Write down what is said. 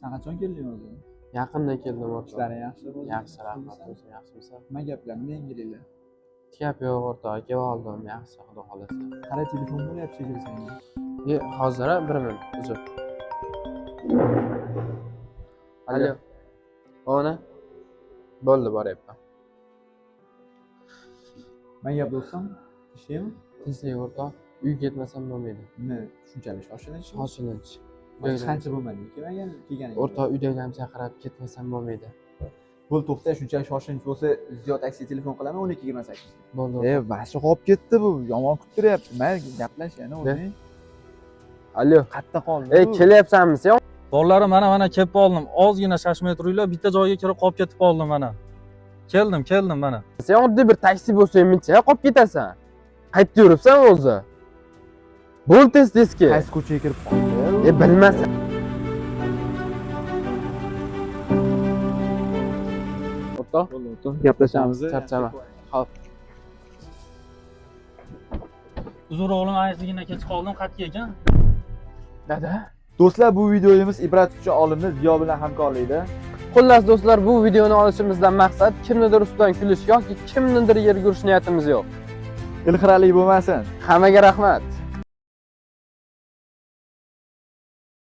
Sen qachon kelding o'zi? Yaqinda keldim, o'rtoq. Ishlaring yaxshi bo'ldi? Yaxshi, rahmat. O'zing yaxshimisan? Nima gaplar, nima yangiliklar? Hech gap yo'q, o'rtoq. Kelib oldim, yaxshi, xudo xohlasa. Qara, telefon bo'lyapti shekilli senga. E, hozir bir minut, uzr. Alo. Ona. Bo'ldi, boryapman. Nima gap, do'stim? Ishlaymi? Tinchlik, o'rtoq. Uyga ketmasam bo'lmaydi. Nima, shunchalik shoshilinch? Shoshilinch. Qancha bo'lmadi kelmagan, kelganing? O'rtoq, uydagilarim chaqirib, ketmasam bo'lmaydi. Bo'ldi, to'xta, shunchalik shoshilinch bo'lsa, Ziyo taksiga telefon qilaman 12:28. Bo'ldi. E, vashi qolib ketdi bu. Yomon kuttiryapti. Mayli, gaplash yana o'zing. Alo. Qayerda qoldi? Ey, kelyapsanmi sen? Bolalarim, mana kelib qoldim. Ozgina shoshmay turinglar, bitta joyga kirib qolib ketib qoldim mana. Keldim, keldim mana. Sen oddiy bir taksi bo'lsang, muncha qolib ketasan. Qayerda yuribsan o'zi? Bo'l, tez tez kel. Qaysi ko'chaga kirib qoldi? E, bilmasam. O'rtoq, Bo'ldi, o'rtoq. Gaplashamiz. Charchama. Hop. Uzr o'g'lim, ozgina kech qoldim, qayerga ekan? Dada. Do'stlar, bu videomiz ibrat uchun olindi Ziyo bilan hamkorlikda. Xullas do'stlar, bu videoni olishimizdan maqsad kimnidir ustidan kulish yoki kimnidir yerga urish niyatimiz yo'q. Ilxiralik bo'lmasin. Hammaga rahmat.